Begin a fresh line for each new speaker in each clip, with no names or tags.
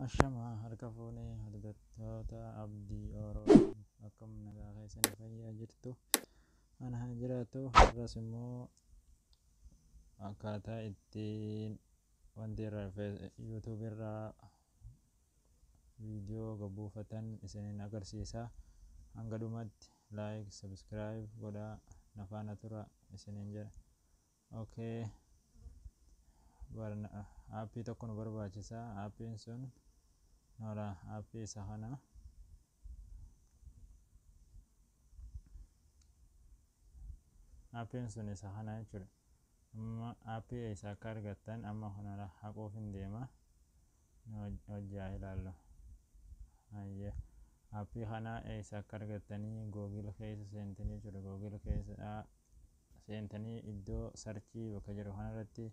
Ashamaa harka fuunee hordoftoota Abdii Oro akkam nagaa keessanii fayyaa jirtu? Ana haa jiraatu. Har'as immoo akkaataa ittiin wanti irraa YouTube irraa viidiyoo gabbuufatan isiniin agarsiisa. Hanga dhumatti like, subscribe godhaa na faana tura isiniin jedha. Okay. Aappii tokko nu barbaachisa. Aappiin sun nola aappii isa kana. Aappiin sun isa kana jechuudha. Amma aappii eessa akka argattan amma kunala haquuf hin deema. Hojjaa ilaallu. Hayyee. Aappii kana eessa akka argattanii Google keessa seentanii jechuudha. Google keessa seentanii iddoo sarchii bakka jedhu kanarratti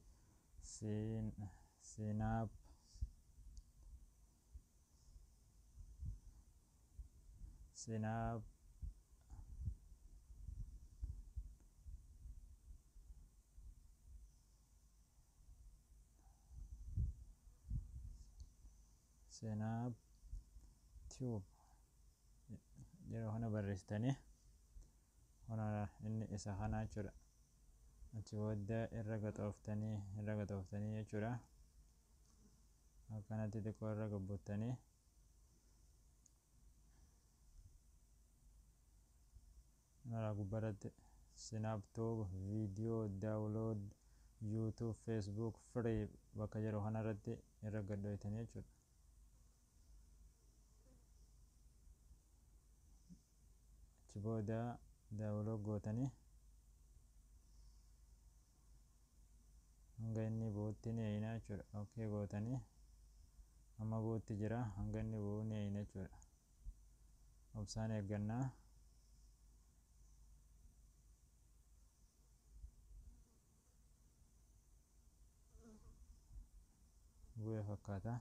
Sinaap Sinaap Sinaap Tube yeroo kana barreessitanii kun inni isa kana jechuudha. Achi booda irra gaxooftanii irra gaxooftanii jechuudha. Akkanatti xiqqoo irra gabbuttanii mara gubbaarratti Snaptube video download YouTube Facebook free bakka jedhu kanarratti irra gadhooytanii jechuudha. Achi booda download gootanii hanga inni bu'utti ni eeyna jechuudha. Okay gootanii amma bu'utti jira, hanga inni bu'u ni eeyna jechuudha. Obsaan eeggannaa. Bu'ee fakkaata.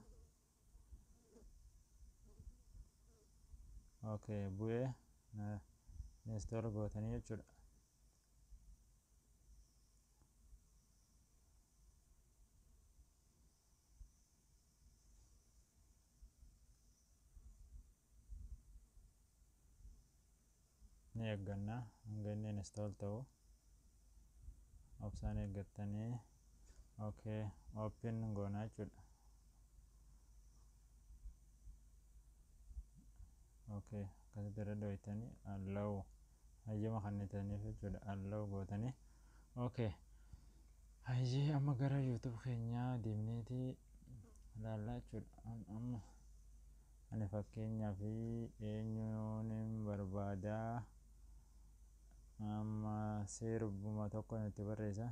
Okay, bu'ee install gootanii jechuudha. Ni eegganna hanga inni install ta'u, obsaan eeggattanii. Okay, open goona jechuudha. Okay, akkasitti irra dhoytanii allow hayyama kennitaniif jechuudha, allow gootanii. Okay, hayyee, amma gara YouTube keenyaa deemneeti ilaallaa jechuudha. Amma ani fakkeenyaaf eenyuun barbaadaa? Amma sirbuma tokko itti barreessa.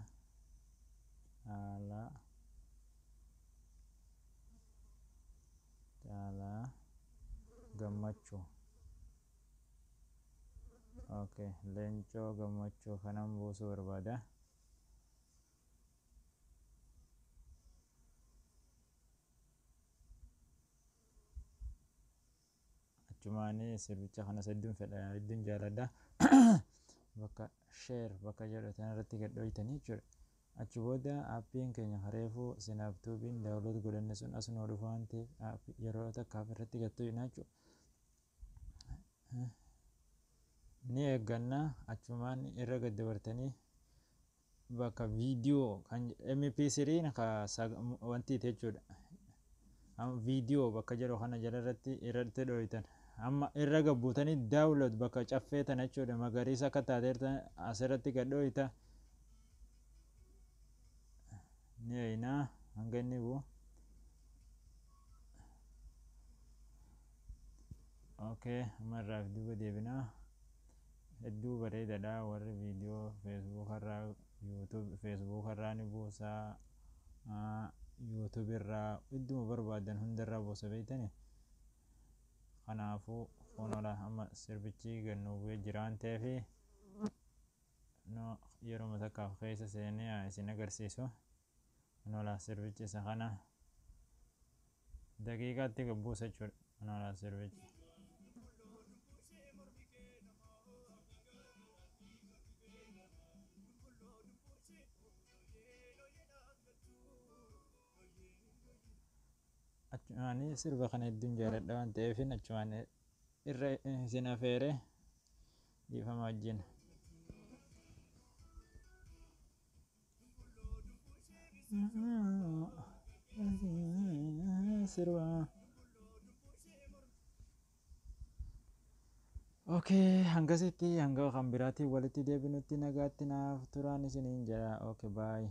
Caalaa, Caalaa Gammachuu. Okay, Leencoo Gammachuu kanan buusuu barbaada. Achumaanii sirbicha kanas hedduun fedha, hedduun jaaladha. Bakka share bakka jedhu tanarratti gad dhoytanii jechuudha. Achi booda aappiin keenya kareefuu Snaptube'n download godhanne sun as nuu dhufa waan ta'eef yeroo takkaaf irratti gad tuqna jechuudha. Ni eegganna. Achumaan irra gad dabartanii bakka viidiyoo kan MP3 ka wanti jechuudha. Viidiyoo bakka jedhu kana jala irratti irratti dhoytan. Amma irra gabbuutanii download bakka caffee tana jechuudha. Magariisa akka taateerta asirratti gad dhoyta. Ni eeynaa hanga inni bu'u. Okay, amma irraa fi duuba deebinaa. Hedduu bareedaadha. Warri viidiyoo Facebook irraa, YouTube, Facebook irraa ni buusaa, YouTube irraa, idduma barbaadan hundarraa buusa beektani. Kanaafuu kunoodha, amma sirbichi gad nuu bu'ee jira waan ta'eef no yeroo takkaaf keessa seenee isin agarsiisu. Kunoodha, sirbichi isa kana daqiiqaatti gad buusa jechuudha. Kunoodha sirbichi. Achumaan sirba kana hedduun jaaladha waan ta'eefin achumaan irra isin afeere, dhiifama wajjin. Sirba. Okay, hangasitti, hanga kan biraatiin walitti deebinutti nagaatti naaf turaan isiniin jedha. Okay, bye.